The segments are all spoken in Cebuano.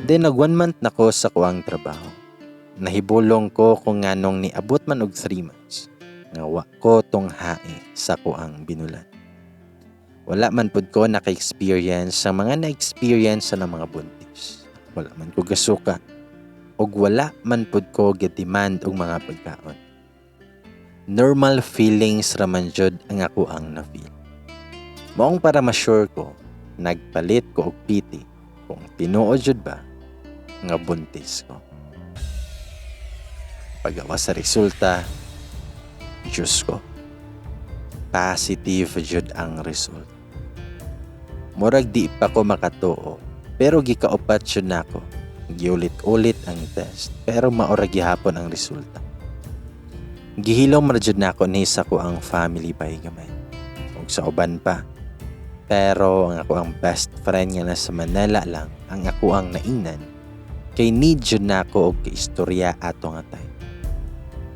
Then nag 1 month na ko sa kuang trabaho. Nahibulong ko kung nganong niabot man og 3 months nga wa ko tunghae sa kuang binulan. Wala man pud ko naka-experience sa mga na-experience sa ng mga buntis. Wala man ko gasuka. Ug wala man pud ko ga-demand og mga pagkaon. Normal feelings ra man jud ang ako ang na-feel. Maong para ma-sure ko, nagpalit ko og PT kung tinuod jud ba nga buntis ko. Pagawas sa resulta, Diyos ko, positive jud ang result. Murag di pa ko makatuo, pero gikaupat jud nako. Giulit-ulit ang test, pero mao ra gihapon ang resulta. Gihilom ra jud nako ni sa akoang family bay gamay. Ug sa uban pa. Pero ang ako ang best friend nga nasa Manila lang ang ako ang naingnan kay need jud nako og kaistorya ato nga time.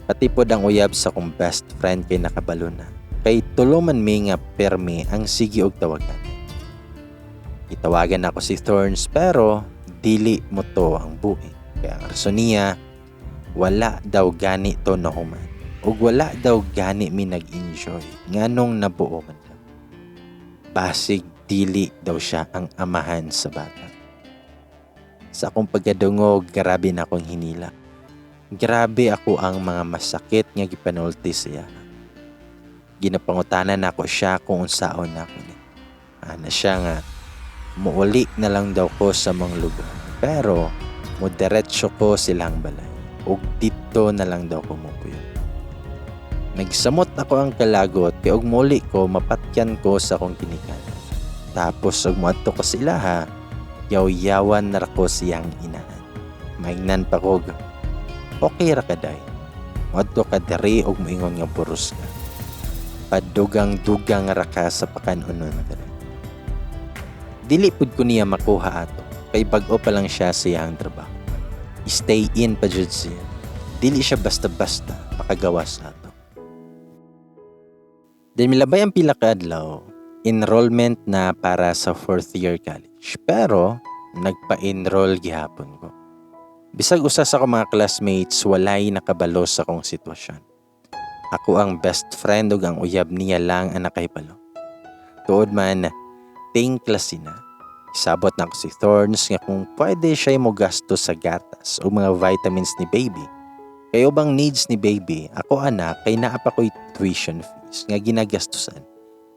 Pati pod ang uyab sa akong best friend kay nakabalo na. Kay tulo man mi nga permi ang sige og tawagan. Gitawagan ako si Thorns pero dili mo to ang buhi. Kaya ang rason niya, wala daw gani to nahuman. Ug wala daw gani mi nag-enjoy nganong nabuo man daw. Basig dili daw siya ang amahan sa bata. Sa akong pagkadungog, grabe na akong hinila. Grabe ako ang mga masakit nga gipanulti siya. Ginapangutanan nako siya kung unsaon nako ni. Ana siya nga muuli na lang daw ko sa mga lugar. Pero mo diretso ko silang balay. Ug didto na lang daw ko mupuyo. Nagsamot ako ang kalagot kay og muli ko, mapatyan ko sa akong ginikanan. Tapos og moadto ko sila ha, yaw-yawan na ra ko siyang inahan. Maingnan pa kog, "Okay ra ka day. Moadto ka diri og moingon nga buros ka. Padugang-dugang ra ka sa pakanunon diri." Dili pud ko niya makuha ato kay bag-o pa lang siya sa iyang trabaho. Stay in pa jud siya. Dili siya basta-basta makagawas ato. Then milabay ang pila ka adlaw, enrollment na para sa fourth year college. Pero nagpa-enroll gihapon ko. Bisag usa sa akong mga classmates, walay nakabalo sa akong sitwasyon. Ako ang best friend ug ang uyab niya lang ang nakahibalo. Tuod man, ting klase na. Isabot na ako si Thorns nga kung pwede siya mo gasto sa gatas o mga vitamins ni baby. Kay ubang needs ni baby, ako anak kay naa pa ko'y tuition fees nga ginagastusan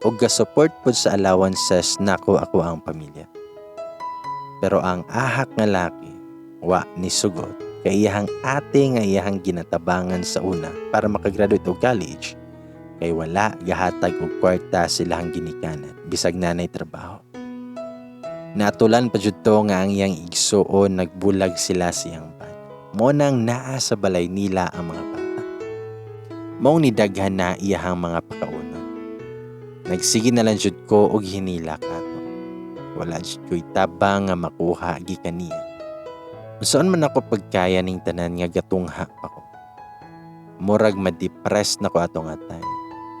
o ga-support pod sa allowances nako ako ang pamilya. Pero ang ahak nga laki, wa ni sugot kay iyahang ate nga iyahang ginatabangan sa una para makagraduate og college kay wala gahatag og kwarta silahang ginikanan bisag nanay trabaho. Natulan pa jud to nga ang iyang igsuon nagbulag sila siyang ban. Mo nang naa sa balay nila ang mga bata. Maong nidaghan na iyahang mga pakaunon. Nagsige na lang jud ko og hinilak ato. Wala jud ko'y tabang nga makuha gikan niya. Unsaon man ako pagkaya ning tanan nga gatungha pa ko? Murag ma-depress na ko ato nga time.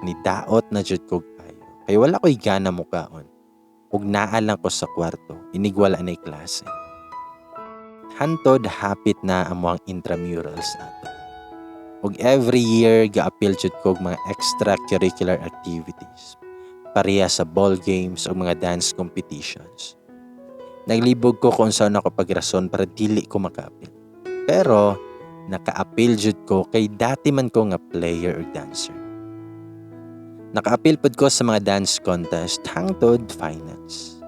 Nidaot na jud kog ayo. Kay wala ko'y gana mukaon. Ug naa lang ko sa kwarto, inig wala na'y klase. Hantod hapit na among intramurals ato. Ug every year gaapil jud ko og mga extracurricular activities. Pareha sa ball games o mga dance competitions. Naglibog ko kung saan ako pagrason para dili ko makaapil. Pero nakaapil jud ko kay dati man ko nga player or dancer. Nakaapil pud ko sa mga dance contest hangtod finals.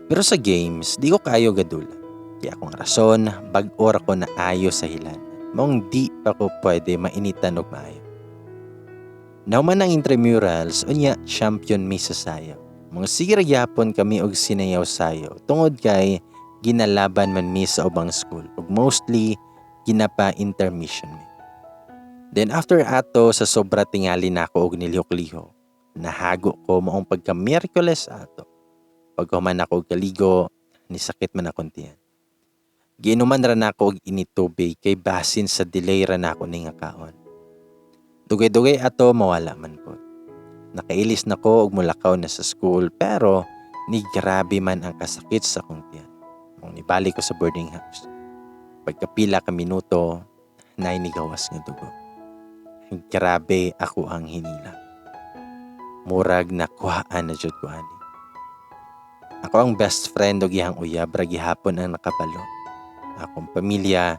Pero sa games, di ko kayo gadula. Kaya akong rason, bag-o ra ko na ayo sa hilan. Maong di pa ko pwede mainitan og maayo. Nahuman ang intramurals, unya champion mi sa sayaw. Mga sige ra gyapon kami og sinayaw-sayaw tungod kay ginalaban man mi sa ubang school ug mostly ginapa-intermission mi. Then after ato, sa sobra tingali nako og nilihok-lihok, nahago ko maong pagka Miyerkules ato. Paghuman ako og kaligo, nisakit man akong tiyan. Giinuman ra nako og init tubig kay basin sa delay ra nako ni nga kaon. Dugay-dugay ato mawala man pod. Nakailis na ko og mulakaw na sa school pero ni grabe man ang kasakit sa akong tiyan. Kung nibalik ko sa boarding house, pagkapila ka minuto, naay nigawas nga dugo. Grabe ako ang hinila. Murag nakuhaan na jud ko ani. Ako ang best friend og iyang uyab ra gihapon ang nakabalo. Akong pamilya,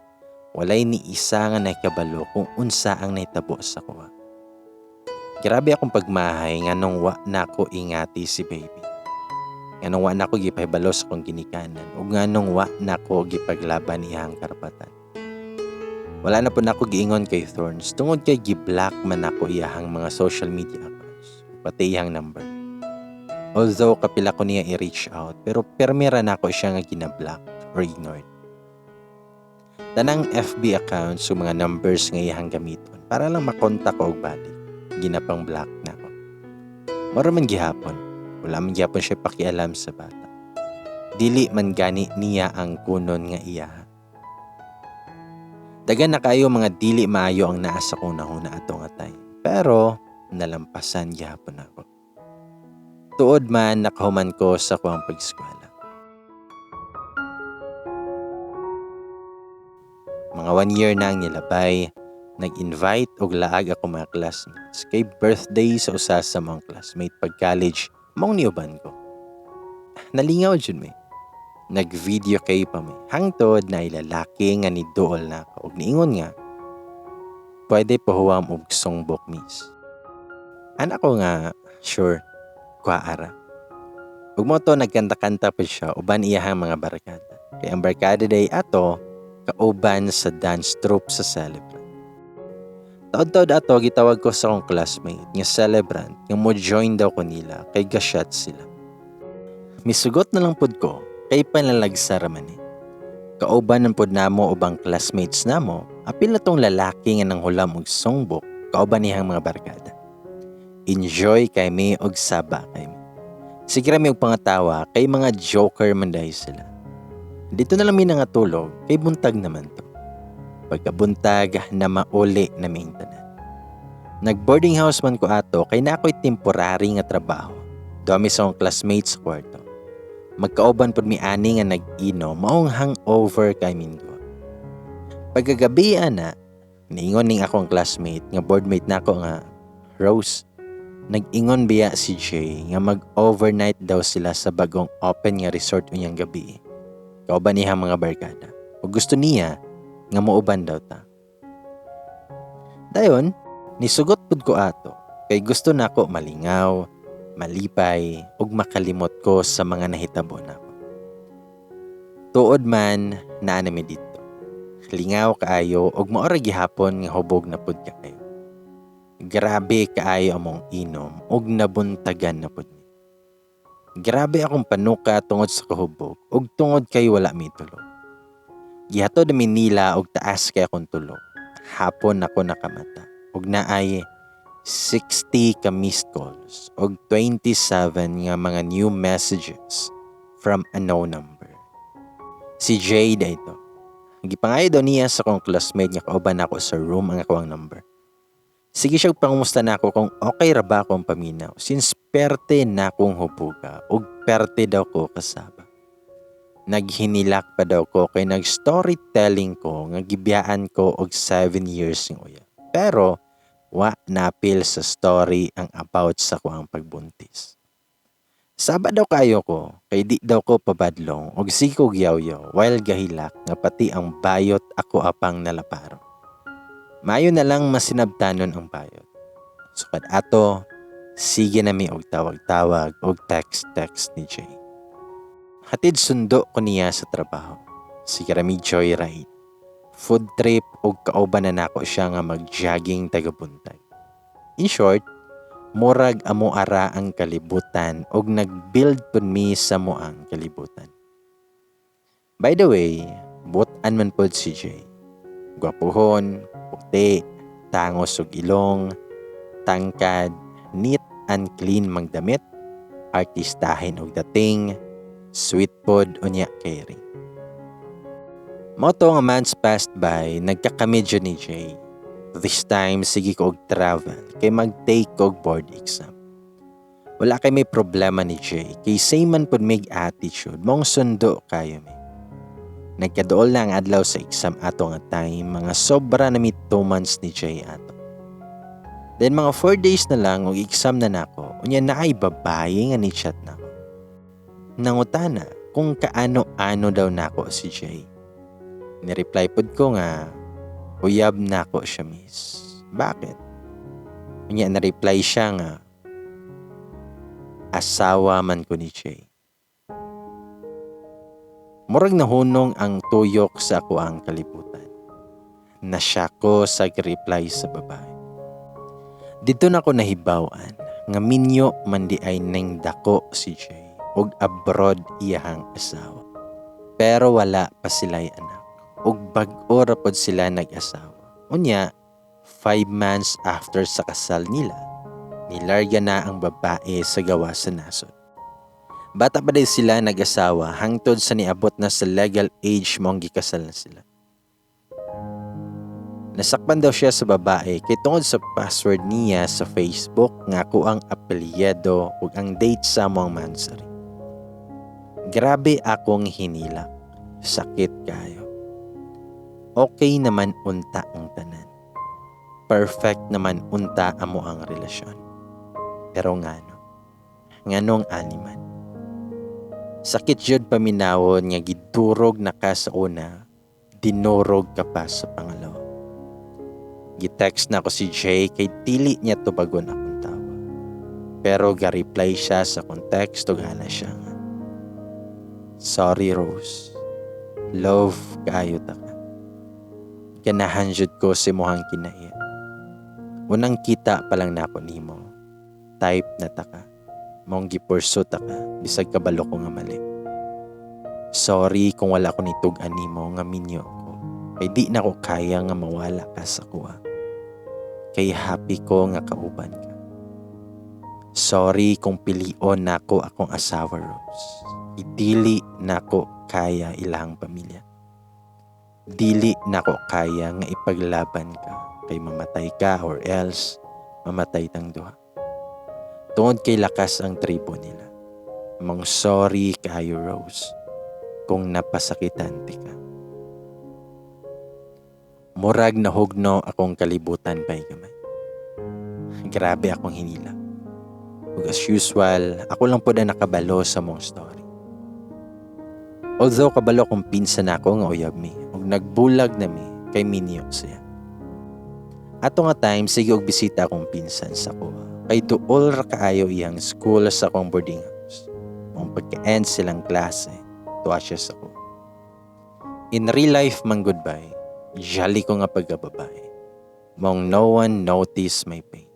walay ni isa nga nakabalo kung unsa ang nahitabo sa kuha. Grabe akong pagmahay nganong wa nako ingati si baby. Nganong wa nako gipahibalo sa akong ginikanan ug nganong wa nako gipaglaban iyang karapatan. Wala na po nako giingon kay Thorns tungod kay gi-block man nako iyahang mga social media accounts, pati iyang number. Although kapila ko niya i-reach out, pero permi ra nako siya nga gina-block or ignored. Tanang FB accounts ug mga numbers nga iyahang gamiton para lang makontak ko og balik, ginapang block nako. Mao man gihapon, wala man gihapon siya pakialam sa bata. Dili man gani niya ang kunon nga iyaha. Daghan na kayo mga dili maayo ang naa sa akong nahuna ato nga time. Pero nalampasan gihapon ako. Tuod man nakahuman ko sa kuang pag-eskwela. Mga 1 year na ang nilabay, nag-invite og laag ako mga classmates kay birthday sa usa sa mga classmate pag college maong niuban ko. Nalingaw jud mi. Nag-video kay pa mi. Hangtod na lalaki nga niduol na ako og niingon nga, "Pwede pahuwam og songbok, miss?" Ana ko nga, "Sure, kuha ara." Ug mo to nagkanta-kanta pa siya uban iyahang mga barkada. Kay ang barkada day ato kauban sa dance troupe sa celebrant. Taod-taod ato gitawag ko sa akong classmate nga celebrant nga mo join daw ko nila kay ga-shot sila. Misugot na lang pud ko kay panlalagsa ra man ni. Kauban man pud namo ubang classmates namo, apil na tong lalaki nga nanghulam og songbok kauban niyang mga barkada. Enjoy kay mi og saba kay mi. Sige ra mi og pangatawa kay mga joker man dahil sila. Dito na lang mi nangatulog kay buntag naman to. Pagkabuntag na mauli na mi tanan. Nag-boarding house man ko ato kay na ako'y temporary nga trabaho. Dami sa akong classmates sa kwarto. Magkauban pud mi ani nga nag-ino maong hangover kay minduha. Pagkagabi ana, niingon ning akong classmate nga boardmate nako nga Rose. Nag-ingon biya si Jay nga mag-overnight daw sila sa bagong open nga resort unyang gabi. Kauban niya mga barkada. Ug gusto niya nga muuban daw ta. Dayon, nisugot pud ko ato kay gusto nako malingaw, malipay ug makalimot ko sa mga nahitabo nako. Tuod man naa nami didto. Lingaw kaayo ug mao ra gihapon nga hubog na pud kaayo. Grabe kaayo among inom ug nabuntagan na pud mi. Grabe akong panuka tungod sa kahubog ug tungod kay wala mi tulog. Gihatod mi nila og taas kay akong tulog. Hapon ako nakamata ug naay 60 ka missed calls og 27 nga mga new messages from a no number. Si Jade ito. Gipangayo daw niya sa akong classmate nga kauban nako sa room ang akong number. Sige siya pangumusta na ako kung okay ra ba akong paminaw since perte na akong hubuga ug perte daw ko kasaba. Naghinilak pa daw ko kay nag-storytelling ko nga gibiyaan ko og 7 years ng uya. Pero wa napil sa story ang about sa kuang pagbuntis. Saba daw kayo ko kay di daw ko pabadlong og sige ko gyawyaw while gahilak nga pati ang bayot ako apang nalaparo. Mayo na lang masinabtanon ang bayot. Sukad ato, sige na mi og tawag-tawag og text-text ni Jay. Hatid sundo ko niya sa trabaho. Sige ra mi joyride. Food trip og kauban na nako siya nga mag-jogging taga-buntag. In short, murag amo ara ang kalibutan og nag-build pud mi sa moang kalibutan. By the way, butan man pod si Jay. Gwapuhon, puti, tangos og ilong, tangkad, neat and clean magdamit, artistahin og dating, sweet pod unya caring. Mao to nga months passed by, nagkakami jud ni Jay. This time, sige ko og travel, kay mag-take ko og board exam. Wala kay may problema ni Jay, kay same man pod mig attitude, mong sundo kayo mi. Nagkaduol na ang adlaw sa exam ato nga time, mga sobra na mi 2 months ni Jay ato. Then mga 4 days na lang og exam na nako, unya naay babaye nga ni chat nako. Nangutana kung kaano-ano daw nako si Jay. Ni-reply pod ko nga uyab nako siya, miss. Bakit? Unya na-reply siya nga asawa man ko ni Jay. Murag nahunong ang tuyok sa akoang kalibutan. Nasya ko sa reply sa babae. Didto na ko nahibaw-an nga minyo man diay ning dako si Jay ug abroad iyahang asawa. Pero wala pa sila'y anak ug bag-o ra pod sila nag-asawa. Unya, 5 months after sa kasal nila, nilarga na ang babae sa gawas sa nasod. Bata pa din sila nag-asawa hangtod sa niabot na sa legal age mong gikasal na sila. Nasakpan daw siya sa babae kay tungod sa password niya sa Facebook nga ako ang apelyido ug ang date sa among monthsary. Grabe akong hinila. Sakit kayo. Okay naman unta ang tanan. Perfect naman unta amo ang relasyon. Pero ngano? Nganong animan? Sakit jud paminawon nga gidurog na ka sa una, dinurog ka pa sa pangalawa. Gitext na ako si Jay kay dili niya tubagon akong tawa. Pero ga-reply siya sa akong text ug ana siya nga, "Sorry, Rose. Love kaayo ta ka. Ganahan jud ko sa imong kinaiya. Unang kita pa lang nako nimo. Type na ta ka. Mong gipursue ta ka bisag kabalo ko nga mali. Sorry kung wala ko nitug-an nimo nga minyo ko. Kay di na ko kaya nga mawala ka sa kuha. Kay happy ko nga kauban ka. Sorry kung pilion nako akong asawa, Rose. Dili nako kaya ilang pamilya. Dili nako kaya nga ipaglaban ka kay mamatay ka or else mamatay tang duha. Tungod kay lakas ang tribo nila. Mong sorry kayo, Rose, kung napasakitan ti ka." Murag nahugno akong kalibutan bay gamay. Grabe akong hinila. Ug as usual, ako lang pod ang nakabalo sa mong story. Although kabalo kong pinsan nako nga uyab mi, ug nagbulag na mi kay minyo siya. Ato nga time, sige og bisita akong pinsan sa kuha. Kay duol ra kaayo iyang school sa akong boarding house. Mong pagka-end silang klase, tuwa siya sa ko. In real life man gud bay, jolly ko nga pagkababae. Mong no one notice my pain.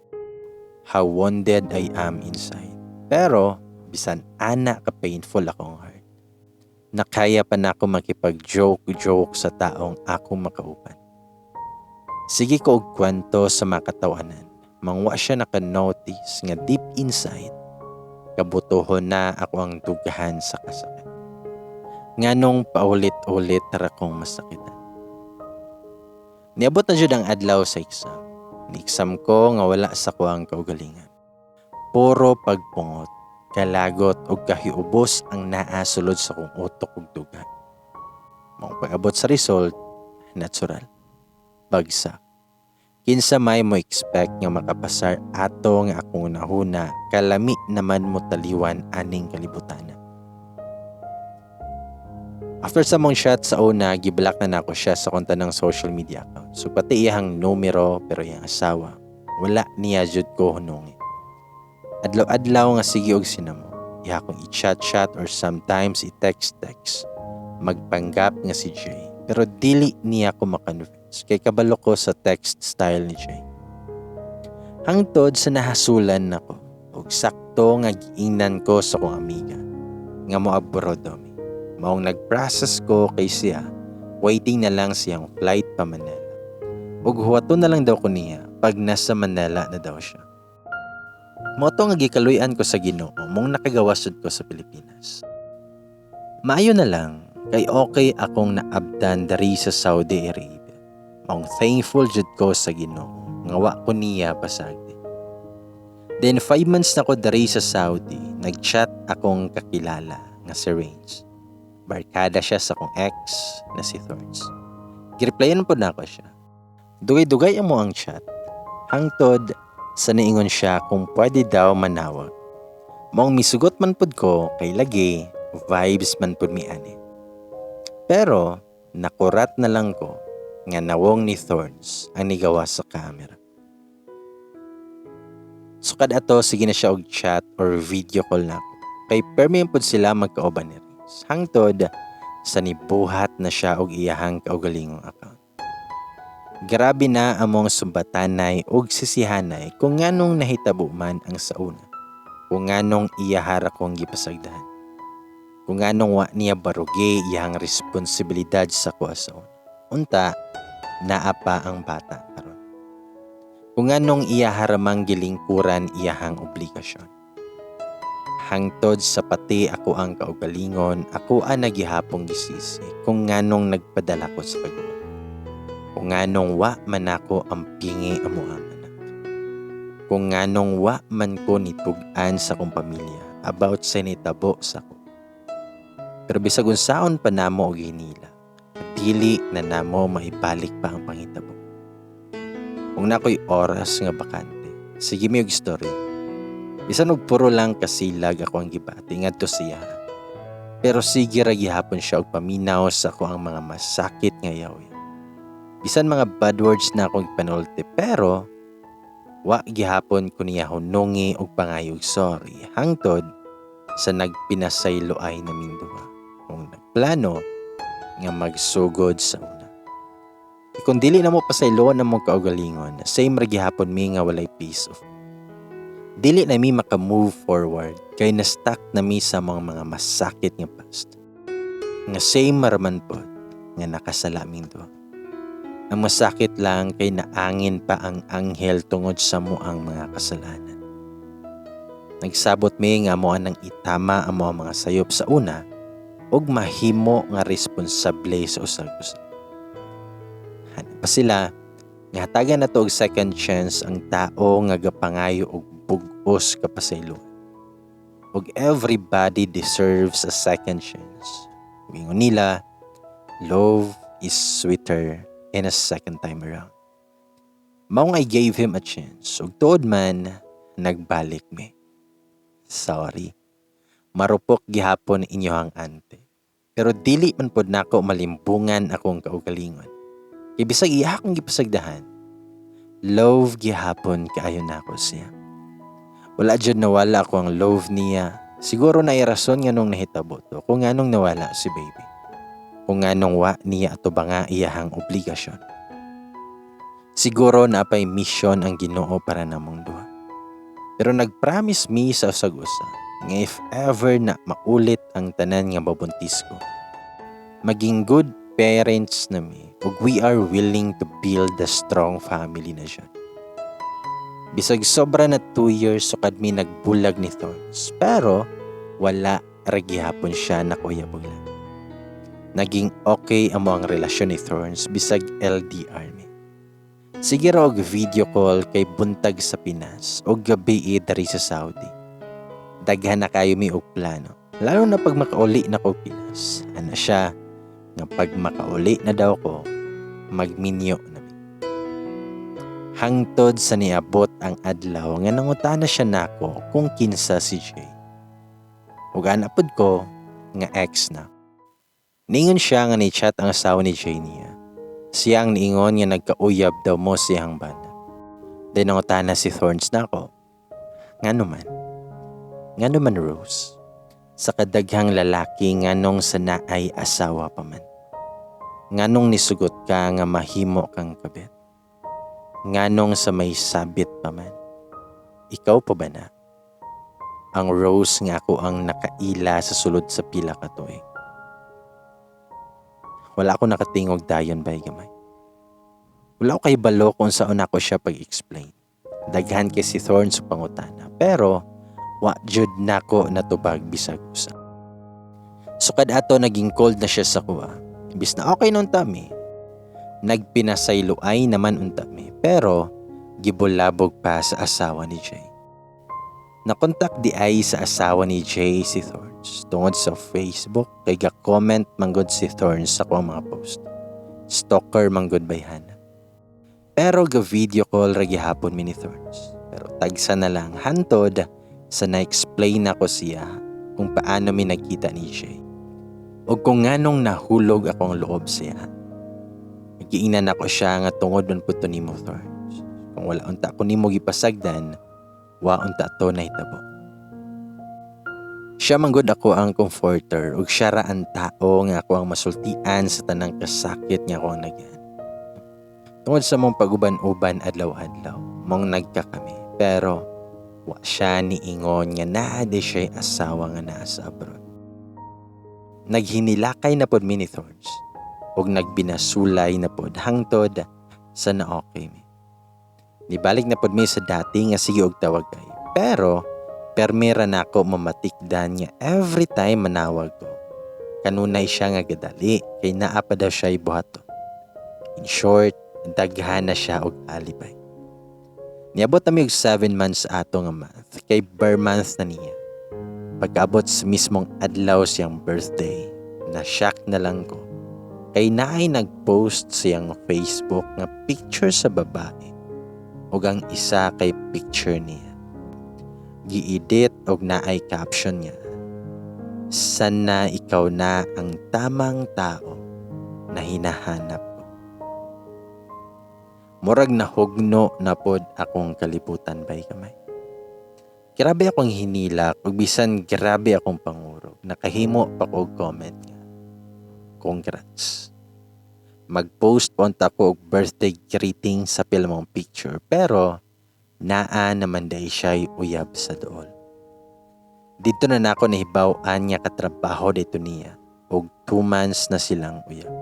How wounded I am inside. Pero, bisan ana ka painful akong heart, nakaya pa na ako makipag-joke-joke sa taong akong makauban. Sige ko og kwento sa makatawanan. Mangwa siya naka-notice nga deep inside, kabutuhon na ako ang dughan sa kasakit. Nganong paulit-ulit ra kong masakitan? Niabot na jud ang adlaw sa exam. Ni-exam ko nga wala sa kuang kaugalingan. Puro pagpungot, kalagot ug kahiubos ang naa sulod sa kong utok ug dughan. Maong pag-abot sa result, natural. Bagsak. Kinsa may mo expect nga makapasar ato nga akong nahuna kalami naman mo taliwan aning kalibutan? After sa mong chat sa una, giblock na nako siya sa konta ng social media account. So pati iyang numero, pero iyang asawa, wala niya jud ko hunungi. Adlaw-adlaw nga sige og sinamo. Iya akong i-chat-chat or sometimes i-text-text. Magpanggap nga si Jay. Pero dili niya ko makonvince kay kabalo ko sa text style ni Jay. Hangtod sa nahasulan nako og sakto nga giingnan ko sa kong amiga nga mo abroad mi. Maong nag-process ko kay siya, waiting na lang siyang flight pa Manila. Ug huwato na lang daw ko niya pag nasa Manila na daw siya. Mao to nga gikaluy-an ko sa Ginoo mong nakagawas jud ko sa Pilipinas. Maayo na lang kay okay akong naabtan dari sa Saudi Arabia. Maong thankful jud ko sa Ginoo nga wa ko niya pasagdi. Then 5 months na ko dari sa Saudi, nag-chat akong kakilala nga si Rains. Barkada siya sa akong ex na si Thorns. Gireplyan pod nako siya. Dugay-dugay amo ang chat. Hangtod sa niingon siya kung pwede daw manawag. Maong misugot man pud ko kay lagi vibes man pud mi ani. Pero nakurat na lang ko nga nawong ni Thorns ang nigawa sa camera. Sukad ato, sige na siya og chat or video call nako. Kay permi pud sila magkauban ni Rins. Hangtod sa nibuhat na siya og iyahang kaugalingong account. Grabe na among sumbatanay og sisihanay kung nganong nahitabo man ang sauna. Kung nganong iyahara kong gipasagdahan. Kung nganong wa niya barugi iyahang responsibilidad sa kuha sa una. Unta, naa pa ang bata karon. Kung nganong iyahara mang gilingkuran iyahang obligasyon. Hangtod sa pati ako ang kaugalingon, ako ang nagihapong gisisi kung nganong nagpadala ko sa kagawa. Kung nganong wa man ako ang pingi amo ang anak. Kung nganong wa man ko nitug-an sa akong pamilya about sa nitabo sa ko. Pero bisag unsaon pa namo og hinila, dili na namo maibalik pa ang panghitabo. Kung nakoy oras nga bakante, sige mi og story. Bisan og puro lang kasilag ako ang gibati ngadto siya. Pero sige ra gihapon siya og paminaw sa ako ang mga masakit nga yawi. Bisan mga bad words na akong ipanulti, pero wa gihapon ko niya hunungi og pangayog sorry hangtod sa nagpinasayloay naming duha. Kung nagplano nga magsugod sa una. Kung dili na mo pasayloan ang mong kaugalingon, same ra gihapon mi nga walay peace of. Dili na mi maka-move forward kay na-stuck na mi sa mga masakit nga past. Nga same maraman pod nga nakasala ming duha. Ang masakit lang kay naangin pa ang anghel tungod sa mo ang mga kasalanan. Nagsabot mi nga mo anang itama ang mga sayop sa una ug mahimo nga responsable sa usag-usa. Hanap pa sila nga hatagan nato og second chance ang tao nga gapangayo og bug-os kapasayloan. Ug everybody deserves a second chance. Ingon nila, love is sweeter in a second time around. Maong I gave him a chance. Ug tuod man, nagbalik mi. Sorry. Marupok gihapon inyohang ante. Pero dili man pod nako malimbungan akong kaugalingon. Kay bisag iya akong gipasagdahan, love gihapon kaayo nako siya. Wala jud nawala ako ang love niya. Siguro na rason nganong nahitabo to, kung nganong nawala si baby. Kung nganong wa niya ato ba nga iyahang obligasyon. Siguro na pay mission ang Ginoo para namong duha. Pero nagpromise mi sa usag-usa nga if ever na maulit ang tanan nga mabuntis ko, maging good parents na mi ug we are willing to build a strong family na siya. Bisag sobra na 2 years sukad mi nagbulag ni Thorns, pero wala ra gihapon siya nakuyab og Lana. Naging okay amo ang relasyon ni Thorns bisag LDR mi. Sige ra og video call kay buntag sa Pinas o gabi dari sa Saudi. Daghan na kayo mi og plano. Lalo na pag makauli na ko Pinas. Ana siya nga pag makauli na daw ko, magminyo na mi. Hangtod sa niabot ang adlaw nga nangutana siya nako kung kinsa si Jay. Ug ana pod ko nga ex na. Ningon siya nga ni-chat ang asawa ni Jay niya. Siya ang niingon nga nagkauyab daw mo siyang bana. Then nangutana si Thorns nako. Ngano man? Ngano man, Rose? Sa kadaghang lalaki, nganong sa naay asawa pa man? Nganong nisugot ka nga mahimo kang kabit? Nganong sa may sabit pa man? Ikaw pa ba na? Ang Rose nga ako ang nakaila sa sulod sa pila ka tuig. Wala ako nakatingog dayon bay gamay. Wala ko kay balo kung saan ako siya pag-explain. Daghan kay si Thorn sa pangutana. Pero wa jud nako natubag bisag usa. Sukad ato, naging cold na siya sa kuha. Imbis na okay nun tami. Nagpinasayloay naman unta mi. Pero gibulabog pa sa asawa ni Jay. Nakontak diay sa asawa ni Jay si Thorns tungod sa Facebook kay ga-comment manggod si Thorns sa akong mga post. Stalker manggod bayhana. Pero ga-video call ra gihapon mi ni Thorns. Pero tagsa na lang hantod sa na-explain nako siya kung paano mi nagkita ni Jay o kung nganong nahulog akong loob siya. Giingnan nako siya nga tungod man pud to nimo, Thorns. Kung wala unta ko nimo gipasagdan, wa unta to nahitabo. Siya manggod ako ang comforter ug siya ra ang tao nga ako ang masultian sa tanang kasakit nga ako ang nagyan. Tungod sa mong paguban-uban adlaw-adlaw, mong nagkakami. Pero wa siya niingon nga naa di siya asawa nga naa sa abroad. Naghinilakay na pod mi ni Thorns ug nagbinasulay na pod hangtod sa na okay mi. Nibalik na pod mi sa dati nga sige og tawag kay. Pero permi ra nako mamatikdan nga every time manawag ko, kanunay siya nga gadali kay naa pa daw siya buhaton. In short, daghan na siya og alibay. Niabot na mi og 7 months ato nga month kay ber month na niya. Pagkaabot sa mismong adlaw siyang birthday, na-shock na lang ko kay naay nag-post siyang Facebook nga picture sa babae ug ang isa kay picture niya. Gi-edit og naay caption niya, "Sana ikaw na ang tamang tao na hinahanap ko." Murag nahugno na pod akong kalibutan, bay kamay. Grabe akong hinilak ug bisan grabe akong pangurog. Nakahimo pa ko og comment nga, "Congrats." Mag-post pa unta ko og birthday greeting sa mong picture, pero naa naman day siya'y uyab sa dool. Didto na nako nahibaw-an nga katrabaho dito niya og 2 months na silang uyab.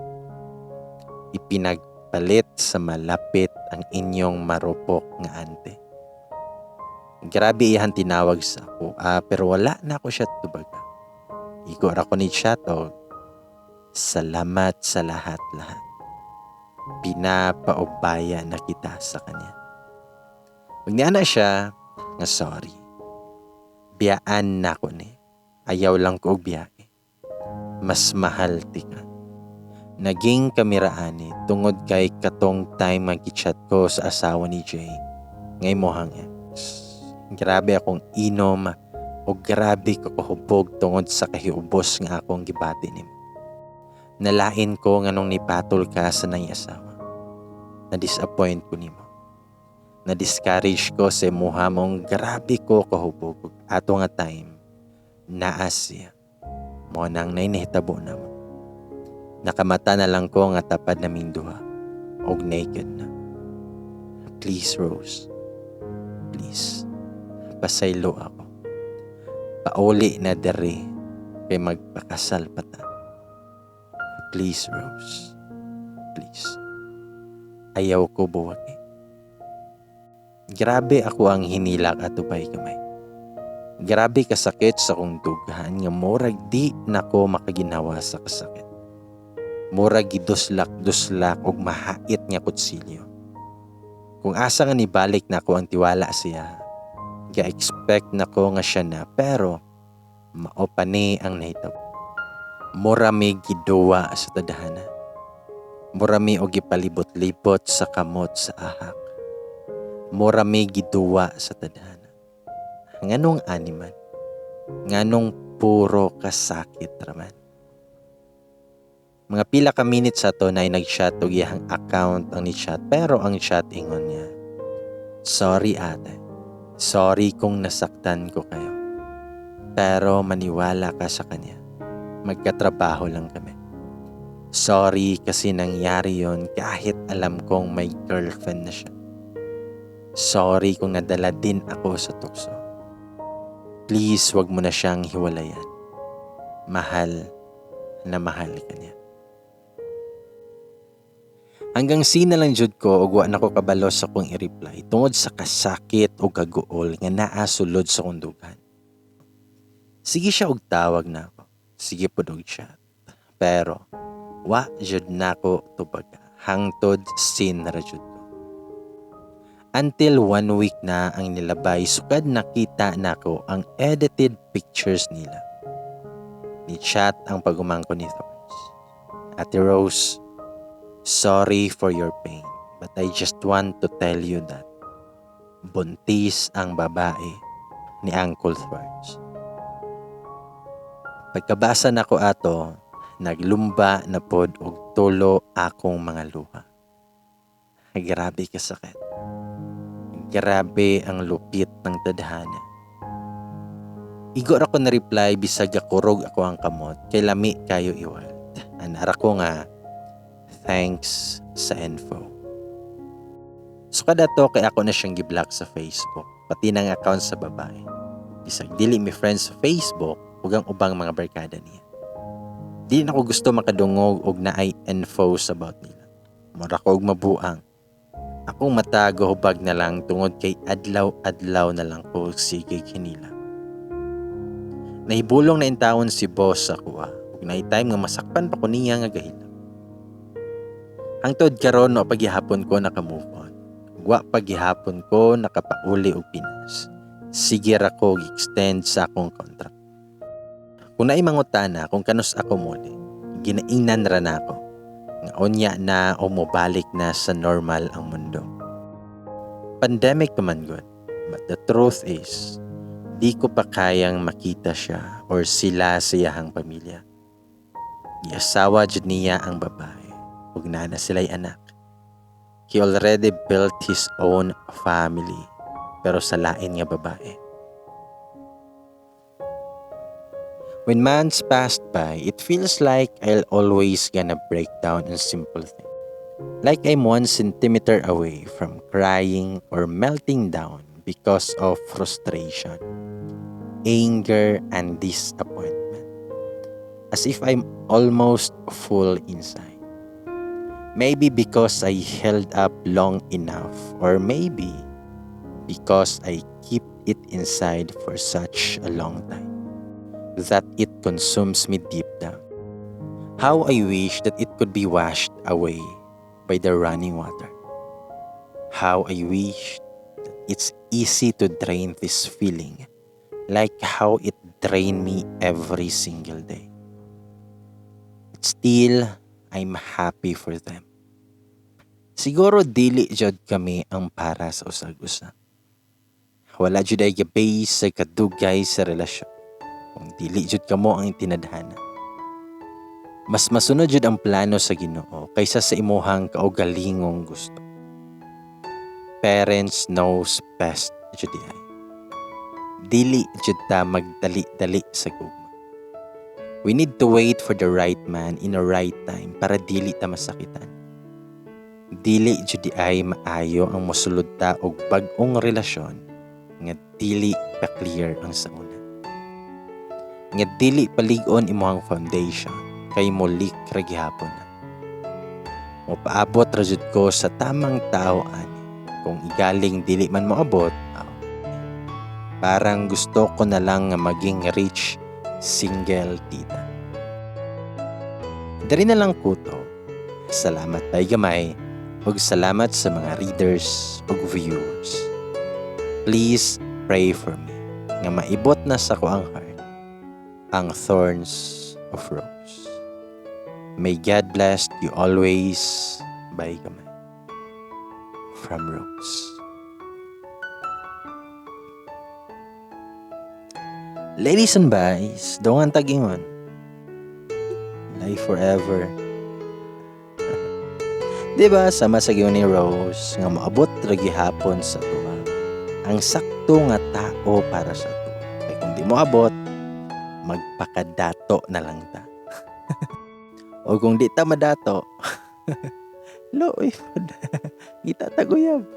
Ipinagpalit sa malapit ang inyong marupok nga ante. Grabe iyang tinawag sa ako, pero wala na ako siya tubaga. Igo ra ko ni chat og, "Salamat sa lahat-lahat. Pinapaubaya na kita sa kanya." Magniana siya nga, "Sorry. Biyaan na ko ni. Ayaw lang ko og biyahe. Mas mahal ti ka. Naging kamiraan ni tungod kay katong time mag-chat ko sa asawa ni Jay ngay mohang ex. Grabe akong inom o grabe ko kahubog tungod sa kahiubos nga akong gibati nimo. Nalain ko nga nung nipatol ka sa nang asawa. Na-disappoint ko nimo. Na-discourage ko sa imuha mong grabe ko kahubog ato nga time. Naa siya. Mo nang nainihitabo na mo. Nakamata na lang ko nga tapad naming duha og naked na. Please, Rose. Please. Pasaylo ako. Pauli na diri kay magpakasal pa ta. Please, Rose. Please. Ayaw ko buwagi." Grabe ako ang hinilak ato, bay kamay. Grabe kasakit sa kong dughan nga murag di nako makaginhawa sa kasakit. Murag giduslak-duslak og mahait nga kutsilyo. Kung asa nga nibalik nako ang tiwala siya, ga-expect nako nga siya na, pero mao pa ni ang nahitabo. Mura mi giduwa sa tadhana. Mura mi og gipalibot-libot sa kamot sa ahak. Mura mi giduwa sa tadhana. Nganong animan? Nganong puro kasakit raman? Mga pila ka minutes sa to na nag-chat og iyang account ang ni-chat, pero ang chat ingon niya, "Sorry, ate. Sorry kung nasaktan ko kayo. Pero maniwala ka sa kanya. Magkatrabaho lang kami. Sorry kasi nangyari yon kahit alam kong may girlfriend na siya. Sorry kung nadala din ako sa tukso. Please, wag mo na siyang hiwalayan. Mahal na mahal ka niya." Hanggang seen na lang jud ko ug wa na ko kabalo sa akong i-reply tungod sa kasakit o kaguol nga naa sulod sa akong dughan. Sige siya og tawag na ako. Sige pod og chat. Pero wa jud nako tubaga hangtod seen ra jud ko. Until one week na ang nilabay sukad nakita nako ang edited pictures nila. Ni-chat ang pag-umangkon ni Thorns. "Ate Rose, sorry for your pain, but I just want to tell you that buntis ang babae ni Uncle Thorns." Pagkabasa nako ato, naglumba na pod og tulo akong mga luha. Grabe kasakit. Grabe ang lupit ng tadhana. Igo ra ko na reply bisag gakurog ako ang kamot kay lami kayo iwald. Anara ko nga, "Thanks sa info." So kada to kay ako na siyang gi-block sa Facebook, pati ng account sa babae. Bisag dili mi friends sa Facebook ug ang ubang mga barkada niya. Dili na ko gusto makadungog og naay infos about nila. Mura ko og mabuang. Akong mata gahubag na lang tungod kay adlaw-adlaw na lang ko sige hinila. Nahibulong na intawon si boss sa kuha ug naay time nga masakpan pa ko niya nga gahilak. Hangtod karon wa paghihapon ko naka-move on. Wa paghihapon ko nakapauli og Pinas. Sige ra ko gi-extend sa akong contract. Kung naay mangutana kung kanus ako muli, ginaingnan ra nako nga unya na o mobalik na sa normal ang mundo. Pandemic pa man gud, but the truth is, di ko pa kayang makita siya or sila sa iyahang pamilya. Giasawa jud niya ang babae ug naa na sila'y anak. He already built his own family pero sa lain nga babae. When months passed by, it feels like I'll always gonna break down on simple things. Like I'm 1 centimeter away from crying or melting down because of frustration, anger, and disappointment. As if I'm almost full inside. Maybe because I held up long enough, or maybe because I keep it inside for such a long time that it consumes me deep down. How I wish that it could be washed away by the running water. How I wish that it's easy to drain this feeling, like how it drained me every single day. But still, I'm happy for them. Siguro dili jud kami ang para sa usag-usa. Wala jud ay gabay sa kadugay sa relasyon. Kung dili jud kamo ang tinadhana. Mas masunod jud ang plano sa Ginoo kaysa sa imuhang kaugalingong gusto. Parents knows best jud ay. Dili jud ta magdali-dali sa gugma. We need to wait for the right man in the right time para dili ta masakitan. Dili jud ay maayo ang mosulod ta og bag-ong relasyon nga dili pa clear ang sa una. Nga dili palig-on imong foundation kay mo-leak ra gihapon na. Mopaabot ra jud ko sa tamang tao ani. Kung igaling dili man moabot, parang gusto ko na lang nga maging rich single tita. Diri na lang ko to. Salamat bay gamay ug salamat sa mga readers ug viewers. Please pray for me nga maibot na sa ko ang heart ang thorns of rose. May God bless you always. Bye gamay. From Rose. Ladies and boys, dungan tagingon. Life forever. Diba, sama sa giyon ni Rose, nga moabot ra gihapon sa tuwa. Ang sakto nga tao para sa tuwa. Kay kung di mo abot, magpakadato na lang ta. O kung di ta madato, looy pod. Gita taguyab.